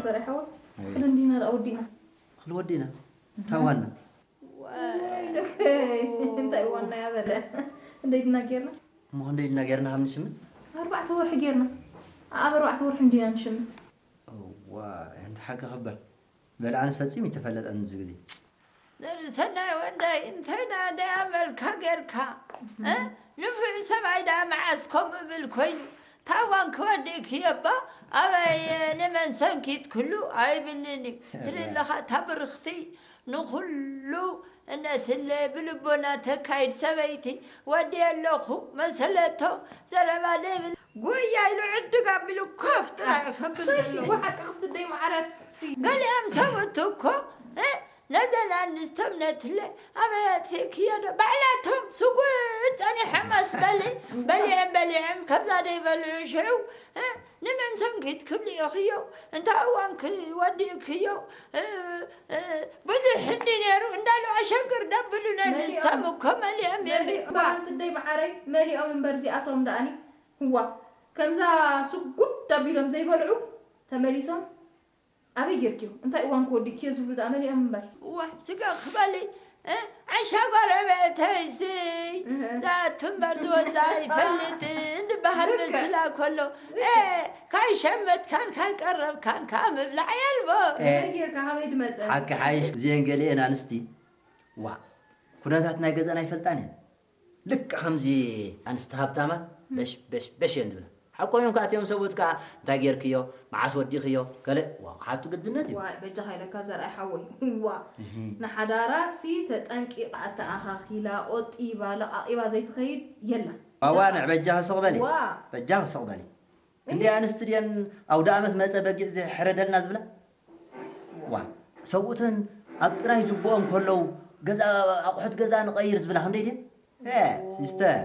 ሰሪሐዎ። ኣይ። ክልንዲና ደኣ ወዲና። ክልወዲና? እንታይ ዋና? እንታይ ዋና ያበለ? እንዴት እናጌርና? እሞ ክንደይ ድና ጌርና ካብ ንሽምት? ኣርባዕተ ወርሒ ጌርና። ኣብ ኣርባዕተ ወርሒ እንዲና ንሽምት። እዋ፣ እንተ ሓቂ ክበል። በል ኣነስ ፈጺሙ ይተፈለጠን እዚ ግዜ። ሰናይ ወዳይ፣ እንታይ ደኣ ደኣ መልካ ጌርካ? እ? ንፉዕ ሰብኣይ ደኣ መዓስ ከምኡ ብል ኮይኑ? ታዋን ክወዲእክዮ እባ ኣበይ ንመን ሰንኪትክሉ ኣይብልን እዩ። ትርኢ ኣለኻ፣ እታ ብርኽቲ ንኹሉ እነትለ ብልቦና ተካይድ ሰበይቲ ወዲ ኣለኹ መሰለቶ ዘረባ ደይብል ጉያ ኢሉ ዕድግ ኣቢሉ ኮፍ ጥራይ ከብል ዘለዎ። ሓቂ ክትደይ መዓረት ሲ። ገሊኦም ሰብእቲ እኮ፣ እ፣ ነዘን ኣንስቶም ነትለ ኣበይ ኣጥፊእክዮ ዶ? ባዕላቶም ስጉጥ ጸኒሖም ኣስበሊ በሊዕም በሊዕም ከምዛ ደይበልዑ ሽዑ፣ እ፣ ንመን ሰንኪት ክብልዑኽዮ? እንተ እዋን ክወዲእክዮ፣ እ፣ እ፣ ብዙሕ እንዲ ነይሩ እንዳሉ ኣሸግር ደብሉ ነንስቶም እኮ መሊኦም የለ። መሊኦም እባ። እባ ትደይ መዓረይ፣ መሊኦም እምበር እዚኣቶም ደኣኒ። እዋ፣ ከምዛ ስጉድ ኣቢሎም ዘይበልዑ ተመሊሶም ኣበይ ጌርክዮ? እንታይ እዋን ክወዲእክዮ ዝብሉ ደኣ መሊኦም እምበር። እዋ፣ ስገ ክበሊ፣ እ፣ ዓሻ ጎረቤተይሲ፣ እህ። ዝኣቱ እምበር ዝወጽእ ኣይፈልጥን ዝበሃል ልክዕ። ምስላ ከሎ፣ እ፣ ካይሸመትካን ካይቀረብካን ከዓ ምብላዕ የልቦ። እ፣ እንታይ ጌርካ? ካበይ ድመጸ? ሓቂ ሓይሽ፣ እዚአን ገሊአን ኣንስቲ፣ ዋ፣ ኩነታት ናይ ገዛን ኣይፈልጣን እየን። ልክዕ ከምዚ ኣንስቲ ሃብታማት በሽ፣ በሽ፣ በሽ እየን ዝብላ። ሓቆም እዮም ከኣ እቲኦም ሰብኡት ከኣ፣ "እንታይ ጌርክዮ? መዓስ ወዲኽዮ?" ገለ፣ ዋ፣ ክሓቱ ግድነት እዩ። ዋይ፣ በጃኻ ኢለካ ዘርኣይ ሓወይ። ዋ፣ እህ። ንሓዳራሲ ተጠንቂቓ፣ ኣተኣኻኺላ፣ ቆጢባ፣ ለቓቒባ ዘይትኸይድ የላን። ዋዋንዕ፣ በጃኺ ስቕ በሊ። ዋ። በጃኺ ስቕ በሊ። እንዲ ኣንስቲ ድየን ኣውደ ኣመት መጸ በጊዕ ዝሕረደልና ዝብላ? ዋ፣ ሰብኡተን ኣብ ጥራይ ጅቦኦም ከለዉ፣ ገዛ፣ ኣቑሑት ገዛ ንቐይር ዝብላ ክንደይ ድየን? እ፣ ሲስተር።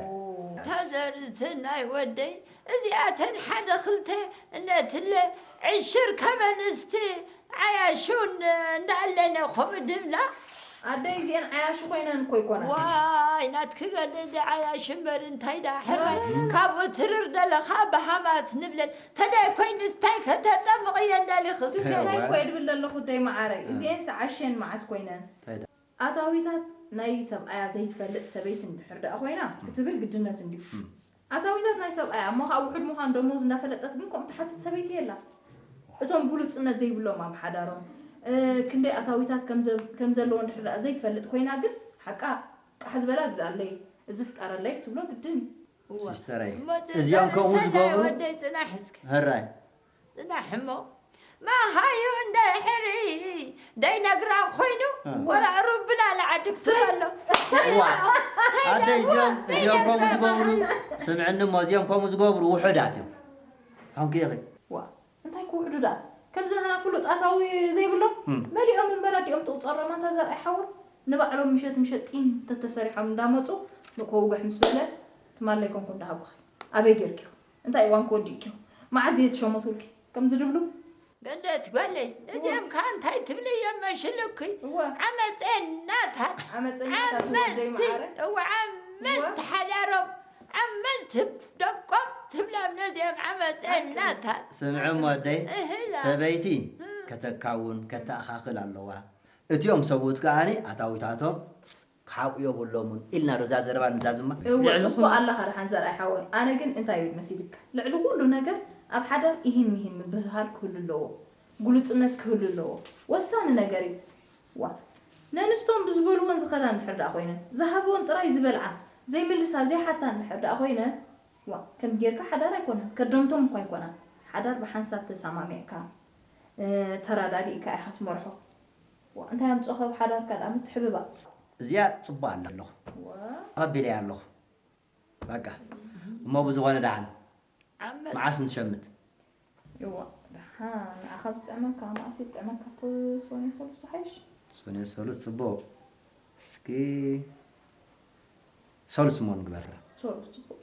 ተዘር ሰናይ ወደይ፣ እዚኣተን ሓደ ክልተ እነትለ ዕሽር ከመንስቲ ዓያሹን እንዳኣለነ ከምኡ ድብላ። ኣደይ፣ እዚአን ዓያሹ ኮይነን እኮ ይኮና። ዋይ፣ ናትኪ ገደደ ዓያሹ እምበር እንታይ ደኣ ሕራይ። ዋይ። ካብኡ ትርር ደለኻ በሃማት ንብለን። ተዳይ ኮይንስ እንታይ ከተጠምቕየን ደሊኽስ? እንታይ እኮ እየ ድብል ዘለኹ ደይ መዓረይ። እ። እዚአንስ ዓሽየን መዓስ ኮይነን? እንታይ ደኣ? ኣታዊታት ናይ ሰብኣያ ዘይትፈልጥ ሰበይቲ እንድሕር ደኣ ኮይና እም። ክትብል ግድነት እንድዩ። እም። ኣታዊታት ናይ ሰብኣያ እሞ ኸዓ ውሑድ ምዃን ደሞዝ እንዳፈለጠት ግን ከምኡ ትሓትት ሰበይቲ የላ። እቶም ግሉጽነት ዘይብሎም ኣብ ሓዳሮም፣ እ፣ ክንደይ ኣታዊታት ከም ዘ-፣ ከም ዘለዎ እንድሕር ደኣ ዘይትፈልጥ ኮይና ግን ሓቃ ቃሕ ዝበላ ግዝኣለይ፣ እዚ ፍጠረለይ ክትብሎ ግድን እዩ። እዋ። ሲስተረይ፣ እሞ እዚኦም ከምኡ ዝገብሩ ወደይ ጽናሕ እስከ። ህራይ። ጽናሕ እሞ። መሃዩ እንድሕሪ ደይነግራ ኮይኑ፣ እ። ወራሩ ብላል ዓዲ ሰይ። ክትበሎ። እዋ። ኣደ እዚኦም፣ እዚኦም ከምኡ ዝገብሩ፣ ስምዕኒ እሞ እዚኦም ከምኡ ዝገብሩ ውሑዳት እዮም። ሓንኩ ኢኺ። ዋ፣ እንታይ ክውሕዱ ደኣ? ከምዚ ንሕና ፍሉጥ ኣታዊ ዘይብሎም? እም። መሊኦም እምበር ኣዲኦም ትቑጸሮም ኣንታ ዘርኣይ ሓወይ። ንባዕሎም ምሸት ምሸት ጢን ተተሰሪሖም እንዳመጹ ንኮ ውግሕ ምስ በለ ትማሊ ኣይኮንኩ እንዳሃብኩኺ። ኣበይ ጌርክዮ? እንታይ እዋን ክወዲእክዮ? መዓዝ እየ ትሸመቱልኪ? ከምዚ ድብሉ? ገነት ጓለይ፣ እወ። እዚኦም ከኣ እንታይ ትብሊ እዮም መሽልኩ? እወ። ዓመጼናታት። ዓመጼናታት ዓመጽቲ፣ ወደይ መዓረ። እወ፣ ዓመጽቲ እወ። ሓዳሮም፣ ዓመጽቲ ደቆም ትብሎም ነዚኦም ዓመጼናታት። ስምዒ እሞ ኣደይ፣ እህላ። ሰበይቲ እም። ከተካውን ከተኣኻኽል ኣለዋ። እቲኦም ሰብኡት ከኣኒ ኣታዊታቶም ክሓቁ የብሎምን ኢልና ዶ እዛ ዘረባ ንዛዝማ? እወ፣ ልዕሊ ጽቡቕ ኩሉ ኣለኻ ደሓን ዘርኣይ ሓወይ። ኣነ ግን እንታይ ይብል መሲልካ? ልዕሊ ኩሉ ነገር ኣብ ሓዳር ኢሂን ሚሂን ምብህሃል ክህሉ ኣለዎ። ግሉጽነት ክህሉ ኣለዎ። ወሳኒ ነገር እዩ። ዋ፣ ነንስቶም ብዝበልዎን ዝኸዳ እንድሕር ደኣ ኮይነን፣ ዝሃብዎን ጥራይ ዝበልዓ፣ ዘይምልሳ፣ ዘይሓታ እንድሕር ደኣ ኮይነን፣ ዋ፣ ከምዚ ጌርካ ሓዳር ኣይኮነን። ከደምቶም እኳ ኣይኮናን። ሓዳር ብሓንሳብ ተሰማሚዕካ፣ እ፣ ተራዳዲእካ ኢኻ ትመርሖ። ዋ፣ እንታይ ኣምጾ ካብ ሓዳርካ ደኣ ምትሕብባእ? እዚኣ ጽቡቕ ኣላ ኣለኹ። ዋ። ተቐቢለያ ኣለኹ። በቃ። እሞ ብዝኾነ ደሓን። ዓመት። መዓስ ንሸምት? እዋ፣ ደሓን። ንዓኻ ዝጥዕመካ፣ መዓስ ይጥዕመካ? እቲ ሰኑይ ሰሉስ ዶ ሓይሽ? ሰኑይ ሰሉስ ጽቡቕ። እስኪ ሰሉስ እሞ ንግበር። ሰሉስ ጽቡቕ።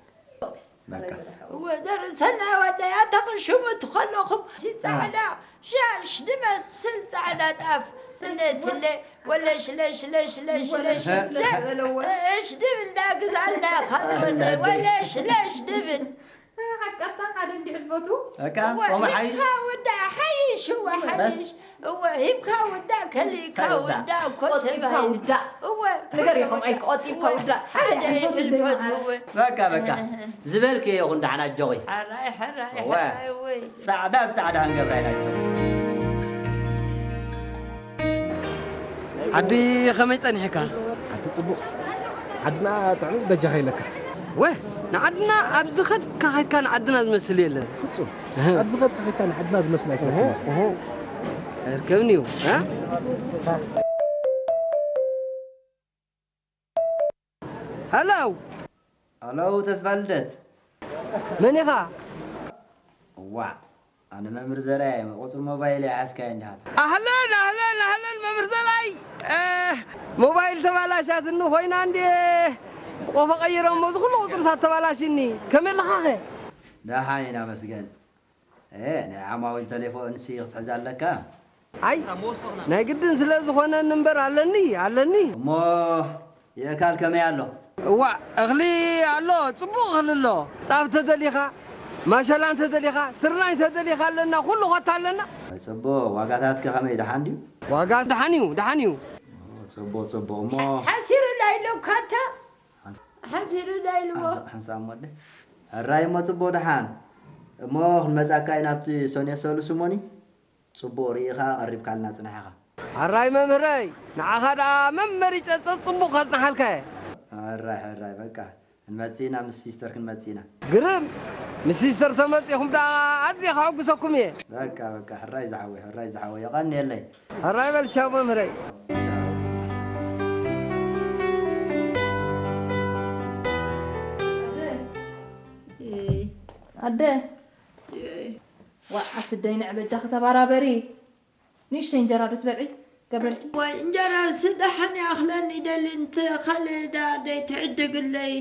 በቃ። እወ፣ ዘርእሰናይ ወደይ፣ ኣታ ክሽሙ ትኸለኹም፣ ሲ ጻዕዳ ሻሽ ድመስል ጻዕዳ ጣፍ፣ ስነትለ፣ ወለሽ፣ ለሽ፣ ለሽ፣ ለሽ፣ ለሽ፣ ወለሽ፣ ለሽ፣ ለሽ፣ በለወ። እሽ ድብል ዳ ግዛልና፣ ኻዚ ወለሽ፣ ለሽ፣ ለሽ ድብል። ሓቃታ ሓደ እንዲሕ ዝፈቱ። በቃ፣ እወ፣ ቆመ ሓይሽ። ይካ ወዳ ሓይሽ። ሽዋ ሓይሽ እወ ሂብካ ውዳእ ከሊእካ ውዳእ እኮ ቆጢብካ ተባሂሉ ውዳእ እወ ነገር ኢኹም ኣይቆጢብካ ውዳእ ሓደ ይሕልፈት እወ በቃ በቃ ዝበልክ ይኹን ዳሕና ኣጆኺ ሓራይ ሓራይ እወ። ሓራይ ወይ ፃዕዳ ብፃዕዳ ክንገብራ ኢና ኣጆኺ ዓዲ ከመይ ጸኒሕካ? ዓዲ ጽቡቕ። ዓድና ጥዕምቲ በጃኻ ኢለካ። ወ ንዓድና ኣብዚ ኸድካ ኸድካ ንዓድና ዝመስል የለን። ፍጹም። ኣብዚ ኸድካ ኸድካ ንዓድና ዝመስል ኣይኮነን። እርከብኒ እዩ። እ? ሃሎ ኣሎ ተስፋ ልደት መን ኢኻ? ዋዕ ኣነ መምህር ዘርኣይ እየ ቁፅሪ ሞባይል ይሓዝካዮ እንዲኻ ኣህለን ኣህለን ኣህለን መምህር ዘርኣይ እ፣ ሞባይል ተባላሻትኒ ኮይና እንዴ ቆፎ ቀይረ እሞ እዚ ኩሉ ቁፅርታት ተባላሽኒ ከመይ ኣለኻኸ? ደሓን ኢና መስገን እ ናይ ዓማዊል ተሌፎን ሲ ክትሕዝ ኣለካ ኣይ ናይ ግድን ስለ ዝኾነኒ እምበር ኣለኒ ኣለኒ እሞ የእካል ከመይ ኣሎ እዋ እኽሊ ኣሎ ፅቡቕ እኽሊ ኣሎ ጣፍ ተደሊኻ ማሸላ እንተደሊኻ ስርናይ እንተደሊኻ ኣለና ኩሉ ኾታ ኣለና ፅቡቕ ዋጋታትከ ከመይ ደሓን ድዩ ዋጋ ደሓን እዩ ደሓን እዩ ፅቡቕ ፅቡቕ እሞ ሓሲሩ ዳይሎ ካታ ሓሲሩ ዳይልዎ ሓንሳብ እሞ ኣደ ሕራይ እሞ ፅቡቕ ደሓን እሞ ክንመፃካ እዩ ናብቲ ሶኔ ሰሉስ እሞኒ ፅቡቕ ርኢኻ ቀሪብካልና ፅናሕ ኢኻ ሕራይ መምህረይ ንዓኻ ደኣ መመሪጨ ፀፅቡቕ ከፅንሓልካ እየ ሕራይ ሕራይ በቃ ክንመፅእ ኢና ምስ ሲስተር ክንመፅእ ኢና ግርም ምስ ሲስተር ተመፂኹም ደኣ ኣዝየ ከሐጉሰኩም እየ በቃ በቃ ሕራይ ዝሓወይ ሕራይ ዝሓወይ የቐንየለይ ሕራይ በል ቻው መምህረይ ኣደ ዋ ኣቲ ደይንዕ በጃኺ ተባራበሪ ንእሽተይ እንጀራ ዶ ትበልዒ ገብረልኪ ወይ እንጀራ ስደሓን ይኣኽለኒ ይደሊ እንተ ካልእ ዳ ደይ ትዕድግለይ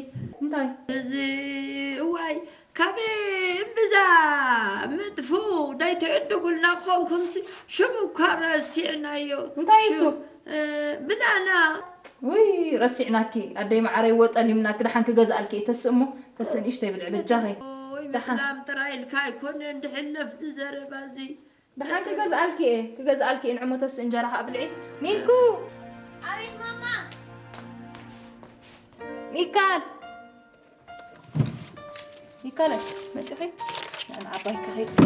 እንታይ እዚ እዋይ ካብ እምብዛ ምጥፉ ደይ ትዕድጉልና ኮንኩምሲ ሽሙ እኳ ረሲዕናዮ እንታይ እሱ ብናና ውይ ረሲዕናኪ ኣደይ መዓረይ ወጠሊምናኪ ደሓን ክገዝኣልኪ እየ ተስእ እሞ ተስእ ንእሽተይ ብልዒ በጃኺ ወይ ምጥላም ጥራይ ኢልካ ኣይኮነን ድሕለፍ ዝዘረባ እዚ ደሓን ክገዝኣልኪ እየ ክገዝኣልኪ እየ ንዕሞ ተስእ እንጀራ ከዓ ብልዒ ሚልኩ ኣቤት ማማ ሚካል ሚካል መፂኺ ንዓባይ ከኸይድኪ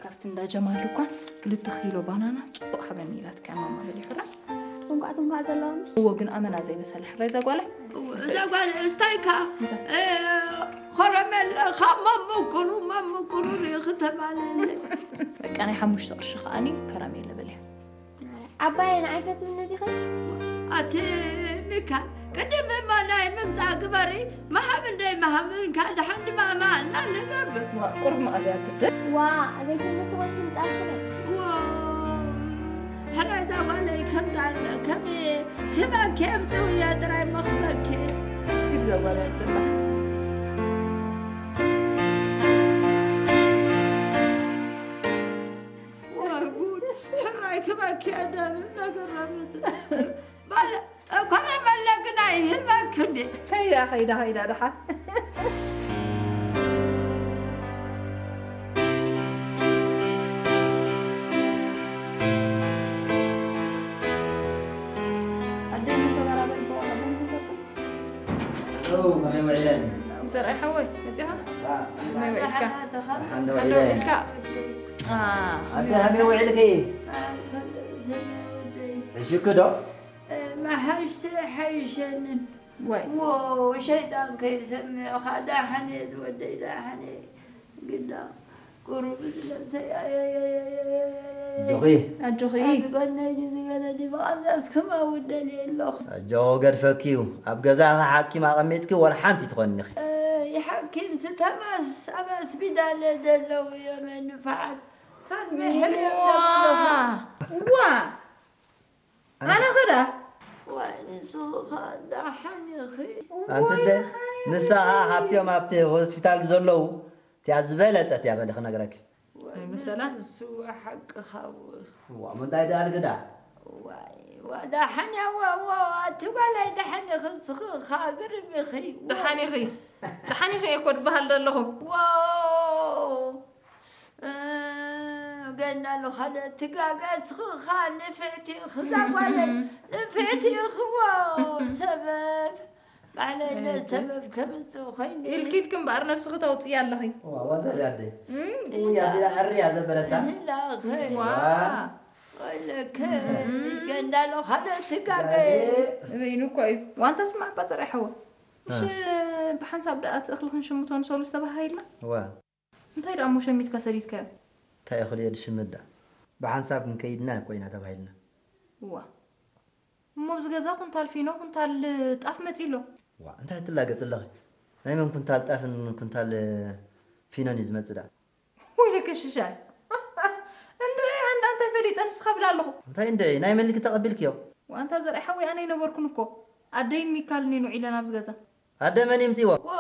ካብቲ እንዳ ጀማል ድኳን ክልተ ኪሎ ባናና ፅቡቕ ሃበኒ ኢላትካ ማማ በሊ ሕራ ትንኳዕ ትንኳዕ ዘለዎም እዎ ግን ኣመና ዘይበሰለ ሕራይ እዛ ጓለይ እዛ ጓል እስታይካ ኮረመለ ካብ መምቁሩ መምቁሩ ርኢኺ ተባለለ በቃ ናይ ሓሙሽተ ቅርሺ ከዓኒ ከረሜለ በልዮ ዓባየ ንዓይ ፈትምኒ ዲኺ ኣቲ ሚካል ቅድም እማ ናይ ምምፃእ ግበሪ መሃብ እንደይ መሃብን ካብ ድሓን ድማ ማና ንገብር ቁርብ መቐብያ ትደ ዋ ዘይትምህርቲ ወይ ትምፃልክነ ሕራይ እዛ ጓለይ ከምዛ ከም ክበኪ ኣምፅውያ ጥራይ መኽበኪ ሂድ ዘጓል ኣምፅላ ወጉድ ሕራይ ክበኪ ደብል ነገር ረምፅ ባለ ኮረመለ ግን ኣይህበክ እንዴ ከይዳ ከይዳ ከይዳ ደሓን ኣደይ ምተበራበ ይበዋላ ከመይ ውዒለን ዘርኣይ ሓወይ መፂኻ ከመይ ውዒልካ ሓንደ ሓንደ ውዒለን ውዒልካ ኣደ ከመይ ውዒልኪ ሕሽኪ ዶ መሓሽ ሓይሸንን ወይ ዎ ሸይጣን ከይሰምዕኻ ዳሓን እየ ዝወደይ ዳሓን እየ ግዳ ቁሩብ ዝነብሰይ ጆኺ ኣጆኺ ኣትበነይ ዝገለኒ ብቐንዛስ ከማው ደልየ ኣለኹ ኣጆ ገድፈኪ እዩ ኣብ ገዛኺ ሓኪም ኣቐሚጥኪ ወላ ሓንቲ ትኾንኒ ኢኺ ይሓኪም ስተማስ ኣብ ኣስቢዳለ ደለዉ እዮም ንፋዓት ካብ ምሕርዮም ዋ ኣነ ኸዳ ዋይ ንስኻ ዳሓን ኢኺ ኣንቲ ደ ንሳ ኸዓ ሃብትኦም ኣብቲ ሆስፒታል ብዘለዉ እቲኣ ዝበለጸት እያ በሊ ክነግረኪ መሰላ ንሱ ሓቅኻ ዋ ምንታይ ደኣ ልግዳ ዋይ ዋዳ ሓንያ ዋዋ ኣቲ ጓላይ ደሓን ኢኺ ንስኺ ኸዓ ግርም ኢኺ ደሓን ኢኺ ደሓን ኢኺ እየ እኮ ድበሃል ዘለኹ ዋው ገና ለኻለ ትጋገ እስኽኻ ንፍዕቲ እኽዛ ጓለይ ንፍዕቲ እኽዎ ሰበብ ባዕለይ ሰበብ ከምጽእ ኮይኑ ኢልኪ ኢልኪ እምበኣር ነብስኺ ተውፅኢ ኣለኺ። ዋ ዋዛ ዳደ እም? ውይ ኣቢላ ሕርያ ዘበረታ። ላኸ ዋ ወለከ ገና ለኻለ ትጋገ በይኑ እኮ እዩ። ዋንታ ስማዕ ባፅር ኣይሓወ ምሽ ብሓንሳብ ደኣ እቲ እኽሊ ክንሽምቶ ንሰሉ ዝተባሃ ኢልና ዋ እንታይ ደኣ እሞ ሸሚትካ ሰዲድካዮ? እንታይ እኽሊ እየ ዝሽምት ደኣ? ብሓንሳብ ክንከይድና እኮ ኢና ተባሂልና። እዋ እሞ ኣብዚ ገዛ ኩንታል ፊኖ ኩንታል ጣፍ መፂ ኣሎ። ዋ እንታይ ትላገፅ ኣለኺ? ናይ መን ኩንታል ጣፍን ኩንታል ፊኖን እዩ ዝመፅእ ደኣ? ወይለከ ሽሻይ እንድዒ ኣንዳ እንታይ ፈሊጠ ንስኻ ብላ ኣለኹ። እንታይ እንድዒ ናይ መን ኢልኪ ተቐቢልክዮ? ዋንታ ዘርዒ ሓወይ ኣነ ይነበርኩን እኮ ኣደይን ሚካልን እየን ውዒለን ኣብዚ ገዛ። ኣደ መን ይምፅዎ? ዎ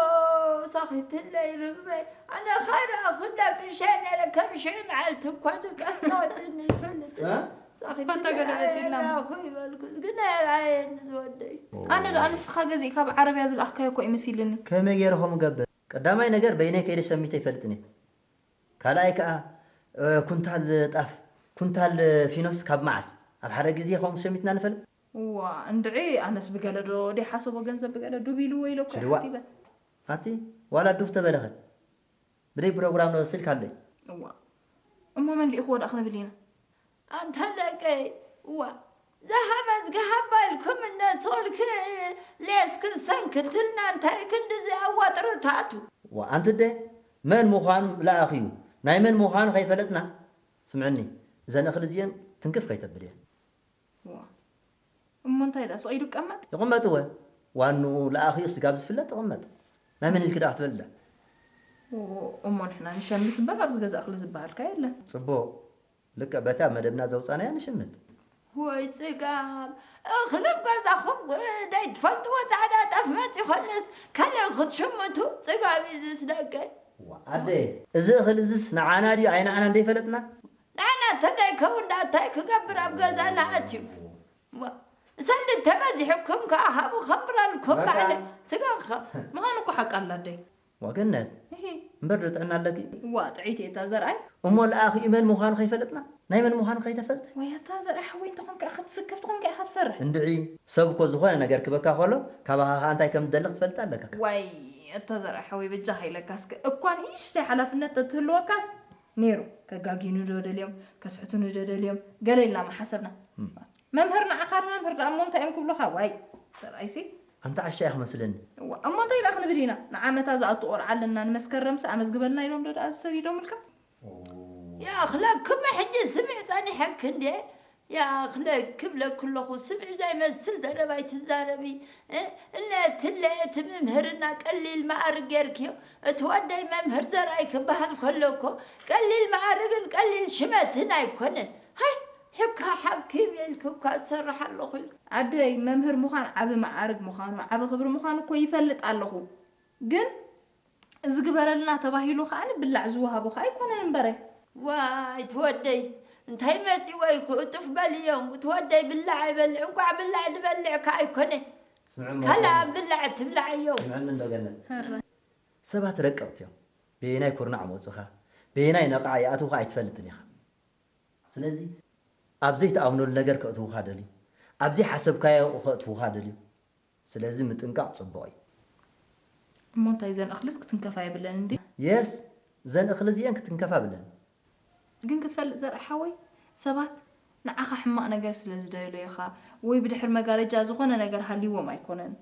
ሳኺትለይ ርበይ ኣነ ኻራ ኩላ ቅሻ ነረ ከም ሽዑ መዓልቲ እኳ ደቂ ኣስታወድኒ ይፈልጥ እ? ሳኺትለይ ተገለበጥ ኢልና። ኣየራኹ ይበልኩስ ግን ኣየራየኒ ዝወደይ ኣነ ደኣ ንስኻ ገዚእ ካብ ዓረብያ ዝለኣኽካዮ እኮ ይመሲልኒ። ከመይ ገይረ ከምኡ ገብር? ቀዳማይ ነገር በይነይ ከይደ ሸሚተ ይፈልጥን እየ። ካልኣይ ከኣ እ፣ ኩንታል ጣፍ ኩንታል ፊኖስ ካብ መዓስ ኣብ ሓደ ግዜ ከምኡ ሸሚትና ንፈልጥ? እዋ እንድዒ ኣነስ ብገለ ዶ ደይሓሰቦ ገንዘብ ብገለ ዱብ ኢልዎ ኢለ እኮ ሽድዋ። ሓሲበ። ኣቲ ዋላ ዱብ ተበለኸ ብደይ ፕሮግራም ዶ ስልክ ኣለይ? እዋ እሞ መን ልኢኽዎ ደኣ ክንብል ኢና? ኣንታ ደቀይ እዋ ዝሃበ ዝገሃባ ኢልኩም እነስኦልክ ሌስክ ሰንክትልና እንታይ ክንድዚ ኣዋጥርታቱ? ዋ ኣንቲ ኣደ መን ምዃኑ ለኣኺ እዩ ናይ መን ምዃኑ ከይፈለጥና ስምዕኒ እዘን እኽሊ እዚአን ትንክፍ ከይተብል እየ። ዋ እሞ እንታይ ደኣ ስቕ ኢሉ ይቀመጥ? ይቕመጥ እወ ዋንኡ ለኣኺኡ ስጋብ ዝፍለጥ ይቕመጥ። ናይ መን ኢልኪ ደኣ ክትበሊ ደኣ? ዎ እሞ ንሕና ንሸምት እምበር ኣብዚ ገዛ እኽሊ ዝበሃልካ የለን። ጽቡቕ ልክዕ በቲ ኣብ መደብና ዘውጻናያ ንሽምት። ወይ ጽጋብ እኽሊ ኣብ ገዛኹም ደይትፈልጥዎ ጻዕዳ ጣፍ መጺ ኾነስ ካልእ ክትሽምቱ ጽጋብ እዩ ዝስደገ። ዋ ኣደ እዚ እኽሊ እዝስ ንዓና ድዩ ኣይንዓና እንደይፈለጥና? ንዓና ተደይከውን ዳታይ ክገብር ኣብ ገዛና ኣትዩ። ዋ፣ ሰልዲ ተበዚሕኩም ከኣ ሃቡ ከብረልኩም በቃ። ባዕለ ስጋኻ። ምዃኑ እኮ ሓቂ ኣላ ኣደይ። ዋ ገነት፣ እሂ። እምበር ዶ ጥዕና ኣለኪ? ዋ፣ ጥዕይቲ እየ እታ ዘርኣይ። እሞ ለኣኺኡ መን ምዃኑ ከይፈለጥና? ናይ መን ምዃኑ ከይተፈልጠ? ወይ ኣታ ዘርኣይ ሓወይ እንተኾንካ ኢኻ ትስከፍ፣ ትኾንካ ኢኻ ትፈርሕ። እንድዒ፣ ሰብ እኮ ዝኾነ ነገር ክበካ ከሎ፣ ካባኻ ኸኣ እንታይ ከም ዝደሊ ክትፈልጥ ኣለካ። ዋይ፣ ኣታ ዘርኣይ ሓወይ በጃኻ ኢለካ እስከ። እኳ ንእሽተይ ሓላፍነት ተትህልወካስ ነይሩ። ከጋጊኑ ዶ ደልዮም፣ ከስሕቱኒ ዶ ደልዮም፣ ገለ ኢልና ምሓሰብና። እም። መምህር ንዓኻ ንመምህር ደኣ እሞ እንታይ እዮም ክብሉኻ? ዋይ፣ ሰብኣይሲ። ኣንታ ዓሻ ኢኻ መስለኒ። እዋ፣ እሞ እንታይ ደኣ ክንብል ኢና? ንዓመታ ዝኣቱ ቆልዓ ኣለና፣ ንመስከረምሲ ኣመዝግበልና ኢሎም ዶ ደኣ ዝሰዲዶምልካ? ያኽለክም ሕጂ ስምዕ ጸኒሐክ እንዴ? ያኽለክ ክብለክ ኣለኹ፣ ስምዕ ዘይመስል ዘረባ ኣይትዛረቢ። እ፣ እነ ትለ እቲ ምምህርና ቀሊል መኣርግ ጌርክዮ። እቲ ወደይ መምህር ዘርኣይ ክበሃል ከሎ እኮ ቀሊል መኣርግን ቀሊል ሽመትን ኣይኮነን። ሃይ፣ ሕካ ሓኪም ኢልኪ እኳ ዝሰርሕ ኣለኹ ኢልኪ። ኣደይ፣ መምህር ምዃን ዓቢ መዓርግ ምዃኑ፣ ዓቢ ክብሪ ምዃኑ እኮ ይፈልጥ ኣለኹ። ግን እዚ ግበረልና ተባሂሉ ከኣ ብላዕ ዝወሃቦ ከኣ ኣይኮነን እምበረ። ዋይ፣ እቲ ወደይ እንታይ መጺዎ እዩ ክእጡፍ በልዮም። እቲ ወደይ ብላዕ ኣይበልዕ፣ እንቋዕ ብላዕ ድበልዕ ከኣ ኣይኮነ። ስምዕሞ ካልኣ ገነት። ብላዕ ትብላዕ እዮም። ስምዕኒ እንዶ ገነት። ሰባት ረቀቕቲ እዮም። በየናይ ኩርናዕ መጹኻ፣ በየናይ ነቓዕ ይኣትዉኻ ኣይትፈልጥን ኢኻ። ስለዚ ኣብ ዘይትኣምነሉ ነገር ከእትዉኻ ደልዩ፣ ኣብ ዘይሓሰብካዮ ከእትዉኻ ደልዩ። ስለዚ ምጥንቃቕ ጽቡቕ እዩ። እሞ እንታይ እዘን እኽልስ ክትንከፋ የብለን እንዴ? የስ፣ እዘን እኽሊ እዚአን ክትንከፋ ብለን። ግን ክትፈልጥ ዘርኣ ሓወይ፣ ሰባት ንዓኻ ሕማቕ ነገር ስለ ዝደለዩኻ ወይ ብድሕሪ መጋረጃ ዝኾነ ነገር ሃልይዎም ኣይኮነን፣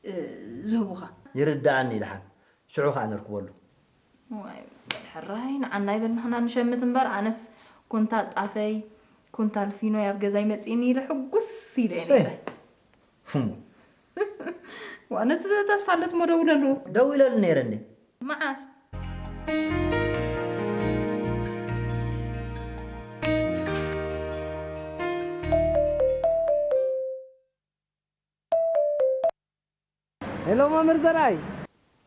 እ፣ ዝህቡኻ። ይርድኣኒ ይልሓን፣ ሽዑ ኸኣ ነርክበሉ። ዋይ፣ በል ሕራይ፣ ንዓና ይበልናህና ንሸምት እምበር፣ ኣነስ ኩንታል ጣፈይ፣ ኩንታል ፊኖይ ኣብ ገዛይ መጺእኒ ኢለ ሕጉስ ኢለ እየ ሰይ። ነይረ። ፍሙ። ዋ፣ ነቲ ተስፋ ኣለትሞ ደውለሉ። ደው ኢለሉ ነይረ እንዴ? መዓስ? ሄሎ መምህር ዘርኣይ።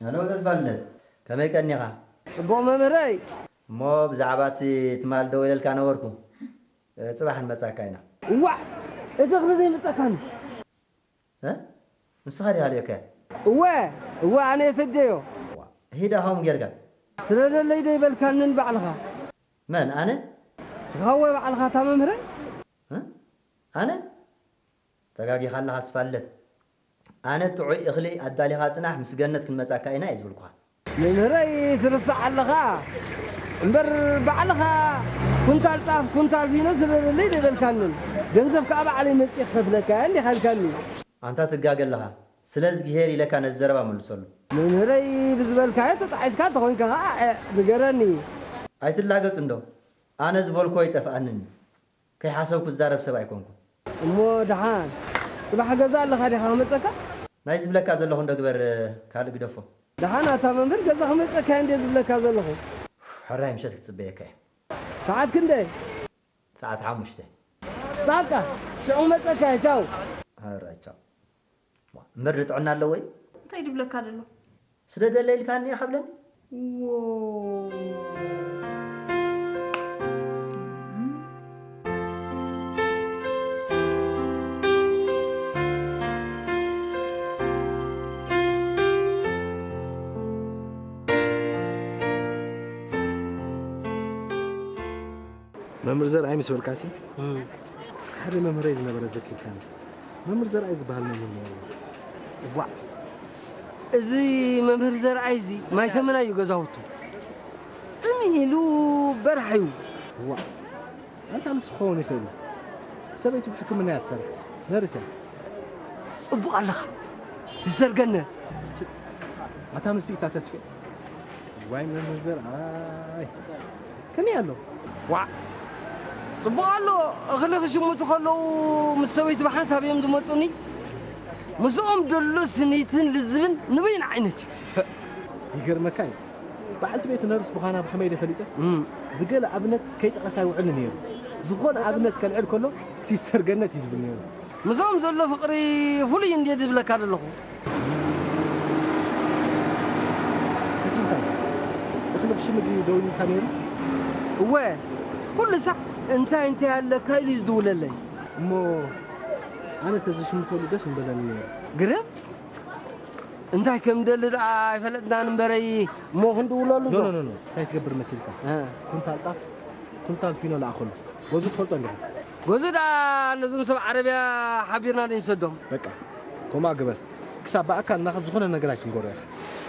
ሄሎ ተስፋልደት፣ ከመይ ቀኒኻ? ጽቡቕ መምህረይ። እሞ ብዛዕባ እቲ ትማል ደው ኢለልካ ነበርኩ። እ፣ ጽባሕ ንመጻካ ኢና። እዋእ! እቲ እኽሊ ዘይምጸካኒ። እ? ንስኻ ዲኻ ልኢኽካዮ? እወ፣ እወ፣ ኣነ እየ ሰድየዮ። ዋ፣ ሂዳ ከምኡ ጌርካ? ስደደለይ ዶ ይበልካኒ ንባዕልኻ? መን፣ ኣነ? ስኻ ወይ ባዕልኻ እታ መምህረይ? እ? ኣነ? ተጋጊኻ ኣለኻ ኣስፋለት። ኣነ ጥዑይ እኽሊ ኣዳሊኻ ጽናሕ፣ ምስ ገነት ክንመጻካ ኢና እየ ዝብልኩኻ። መምህረይ ትርስዕ ኣለኻ እምበር ባዕልኻ ኩንታል ጣፍ ኩንታል ፊኖ ስደደለይ ደበልካንን ገንዘብ ከዓ ባዕለይ መፅእ ክኸፍለካ እየ እንዲኻ ኢልካኒ። ኣንታ ትጋገ ኣለኻ። ስለ እዝግሄር ኢለካ ነዚ ዘረባ መልሰሉ። መምህረይ ብዝበልካዮ ተጣሒስካ እንተኾይንካ ከዓ እ፣ ንገረኒ። ኣይትላገጽ እንዶ። ኣነ ዝበልኮ ይጠፍኣንን እዩ። ከይሓሰብኩ ዝዛረብ ሰብ ኣይኮንኩን። እሞ ደሓን ጽባሕ ገዛ ኣለኻ ዲኻ ክመጸካ? ናይ ዝብለካ ዘለኹ እንዶ ግበር ካልእ ግደፎ። ደሓን ኣታ መምህር ገዛ ክመጸካ እንደ ዝብለካ ዘለኹ። ሕራይ ምሸት ክጽበየካ እየ። ሰዓት ክንደይ? ሰዓት ሓሙሽተ። በቃ ሽዑ ክመጸካ እየ ቻው። ሕራይ ቻው። እምበር ንጥዕና ኣለዎ እዩ። እንታይ ድብለካ ዘሎ? ስደደለ ኢልካኒ ኢኻ ብለኒ። መምህር ዘርኣይ ምስ በልካሲ ሓደ መምህረይ ዝነበረ ዘኪርካኒ። መምህር ዘርኣይ ዝበሃል መምህር ነይሩ። ዋእ እዚ መምህር ዘርኣይ እዚ ማይተመና እዩ ገዛውቱ። ጽምእ ኢሉ በራሕ እዩ። ዋእ ኣንታ ንሱ ክኸውን ይኽእል እዩ። ሰበይቱ ብሕክምና እያ ትሰርሕ። ነርስ እያ። ጽቡቕ ኣለኻ ሲስተር ገነት። ኣታ ንሱ እታ ተስፌ ዋይ መምህር ዘርኣይ ከመይ ኣሎ? ዋዕ ጽቡቕ ኣሎ። እኽሊ ክሽምቱ ከለዉ ምስ ሰበይቱ ብሓንሳብ እዮም ዝመጹኒ። ምስኦም ደሎ ስኒትን ልዝብን ንበይኑ ዓይነት እዩ። ይገርመካ እዩ በዓልቲ ቤቱ ነርስ ምዃና ብኸመይ ኢለ ፈሊጠ? ብገለ ኣብነት ከይጠቐሳ ይውዕል ነይሩ። ዝኾነ ኣብነት ከልዕል ከሎ ሲስተር ገነት እዩ ዝብል ነይሩ። ምስኦም ዘሎ ፍቕሪ ፍሉይ እንድየ ዝብለካ ዘለኹ። ሕጂ እንታይ እኽሊ ክሽምት ድዩ ደዊሉልካ ነይሩ? እወ ኩሉ ሳዕ እንታይ እንታይ ኣለካ ኢሉ እዩ ዝድውለለይ። እሞ ኣነስ እዚ ሽምተሉ ደስ ምበለኒ ነይሩ። ግርም እንታይ ከም ደሊ ደኣ ኣይፈለጥናን እምበረይ እሞ ክንድውለሉ ኖ ዶ? ኖ ኖ እንታይ ትገብር መሲልካ እ። ኩንታል ጣፍ ኩንታል ፊኖ ለኣኸሉ። ገዙ ትፈልጦ እንዲኻ? ገዙ ደኣ ነዞም ሰብ ዓረብያ ሓቢርና ዶ ንሰዶም? በቃ ከምኣ ግበር። ክሳብ ብኣካል እናኸድ ዝኾነ ነገር ኣይትንገሮ ኢኻ።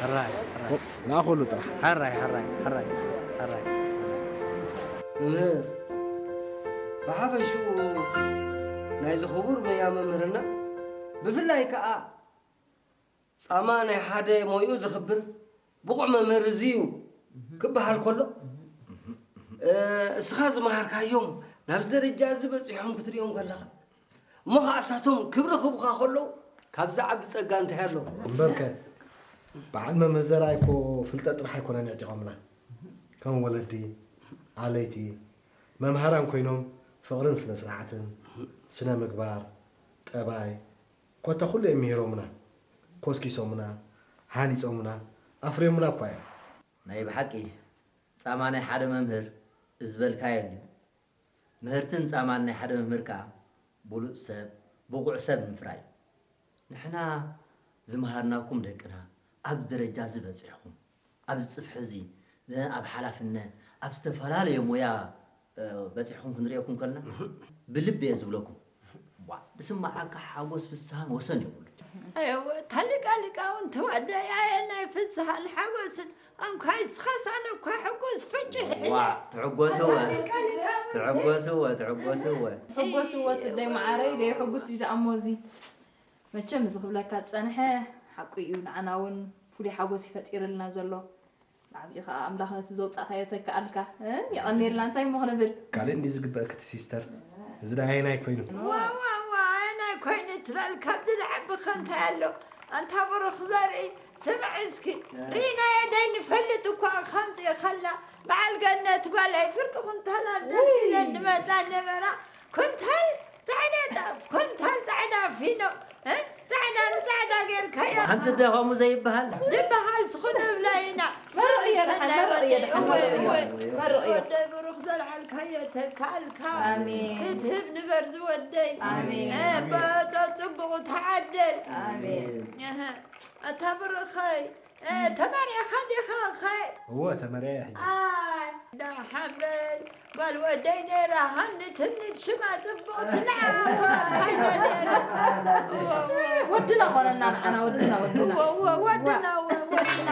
ሕራይ ሕራይ። ንኣኸሉ ጥራሕ። ሕራይ ሕራይ ሕራይ ሕራይ። መምህር ብሓፈሽኡ ናይዚ ክቡር መያ መምህርና ብፍላይ ከዓ ጻማ ናይ ሓደ ሞይኡ ዘኽብር ብቑዕ መምህር እዚ እዩ ክበሃል ከሎ፣ እስኻ ዝመሃርካዮም ናብዚ ደረጃ እዚ በጺሖም ክትሪኦም ከለኻ፣ እሞ ኸኣ እሳቶም ክብሪ ክህቡኻ ከለዉ፣ ካብዚ ዓቢ ጸጋ እንታይ ኣሎ? እምበርከ በዓል መምህር ዘርኣይ እኮ ፍልጠት ጥራሕ ኣይኮነን የዕጢቖምና። ከም ወለዲ፣ ኣለይቲ፣ መምሃራን ኮይኖም ፍቕርን ስነ ስርዓትን፣ ስነ ምግባር፣ ጠባይ፣ ኮታ ኩሉ እዮም ምሂሮምና፣ ኮስኪሶምና፣ ሃኒጾምና፣ ኣፍርዮምና እኳ እዮም። ናይ ብሓቂ ጻማ ናይ ሓደ መምህር እዚ ዝበልካዮ እንድዩ። ምህርትን ጻማን ናይ ሓደ መምህር ከኣ ብሉጽ ሰብ፣ ብቑዕ ሰብ ምፍራይ እዩ። ንሕና ዝመሃርናኩም ደቅና ኣብዚ ደረጃ እዚ በጺሕኩም፣ ኣብዚ ጽፍሒ እዚ፣ ኣብ ሓላፍነት፣ ኣብ ዝተፈላለየ ሞያ በጺሕኩም ክንርእየኩም ከለና ብልቢ እየ ዝብለኩም። ዋ፣ ዝስምዓካ ሓጎስ ፍስሃን ወሰን የብሉን። ኣየወ፣ እታ ሊቃ ሊቃውንቲ ወደይ ኣየናይ ፍስሃን ሓጎስን ኣንኳይ እስኻስ ኣነ እኳ ሕጉስ ፍጭሕ እየ። ዋ፣ ትዕጎሲ እወ፣ ኣታ ሊቃ ሊቃውንቲ። ትዕጎሲ እወ፣ ትዕጎሲ እወ። ሕጎስ እወ ትደይ መዓረይ ደይ ሕጉስ ድዩ ደኣ እሞ እዚ መቸም እዚ ክብለካ ዝጸንሐ ሓቁ እዩ ንዓና እውን ፍሉይ ሓጎስ እዩ ፈጢርልና ዘሎ። ብዓብዩ ከኣ ኣምላኽ ነቲ ዘውጻእካዮ ተክኣልካ። እ? የቐንየልና። እንታይ እሞ ክንብል? ካልእ እንድዩ ዝግበእኪ እቲ ሲስተር። እዚ ደኣ ኣየናይ ኮይኑ? ዋ ዋ ዋ ኣየናይ ኮይኑ ትበል ካብዚ ልዓቢ ከ እንታይ ኣሎ? ኣንታ ብሩኽ ዘርኢ ስምዒ እስኪ ሪኢናዮ ደይንፈልጥ እኳ ከምጽእኻልና በዓል ገነት ጓለይ ፍርቂ ኩንታል ኣዳልኪለን ንመጻ ነበራ ኩንታል ጻዕዳ ጣፍ፣ ኮንታል ጻዕዳ ፊኖ፣ እ? ጻዕዳ ንጻዕዳ ጌርካዮ። ሓንቲ ደ ከምኡ ዘይበሃል? ድበሃል ስኹ ንብላ ኢና። መርቕ እየ ደሓን፣ መርቕ እየ ደሓን፣ መርቕ እየ። መርቕ እየ። ወደይ ብሩኽ ዘልዓልካዮ ተካልካ። ኣሜን። ክትህብ ንበር ዝወደይ። ኣሜን። እ፣ በጾ ጽቡቕ ተዓደል። ኣሜን። እህ፣ ኣታ ብሩኸይ። ተመሪዕኻ ዲኻ ኸ? እዎ ተመሪዐ ሕጂ። ኣይ ዳሓበል ጓል ወደይ ነይራ ሃኒ ትምኒት ሽማ ጽቡቕቲ ንዓኻ ካይና ነይራ። ወድና ኾነና ንዓና ወድና ወድና ወድና ወድና